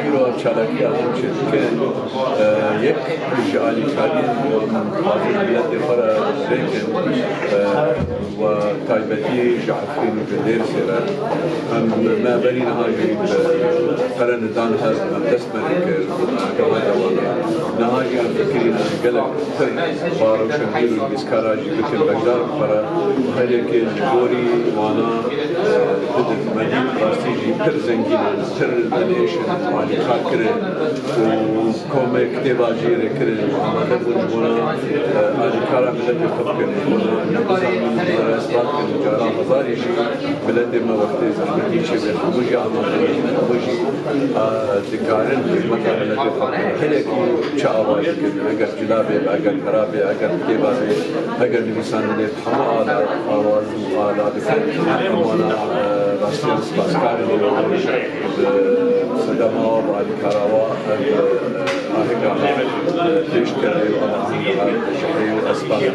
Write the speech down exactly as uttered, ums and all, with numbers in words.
Îro ev çalakiya em çêdikin, e, yek ji alîkariyên ku em dixwazin miletê xwe re vêkin, e, we taybetî ji Efrîn û ji Dêrsê re. Em me berî niha jî bi pere nidan hev em dest me kir, agahata wan e. Niha jî em fikirî ne gelek pir ba rewşenbîr û nivîskara jî bikin beşdar bi xwe re. Her yekê ji gorî wana, e, bidin. Me dît rastî jî pir zengîn in, pir dinêş in, alîkar kirin û komê kitêba jî rê kirin û amade bûn ji bona, e, alîkara miletê xwe bikin. Ji bona ne bizanîn, ji bona esbat kirin, caran hezarî jî miletê me wextê zehmetî çêbê, hemû jî amade ne, hemû jî, e, dikarin xizmeta miletê xwe bikin. Gelekî çi ava dikin, eger cila bê, eger pera bê, eger kitêba bê, eger nivîsandinê, bi hemû ala, awaz û ala dikin. Em wana, e, rastiyan spaskarî, e, sedema wa, alîkara wa, e, ahêka, e, pêş dikevê û em ahêka, e, ji heyî û espa dikin.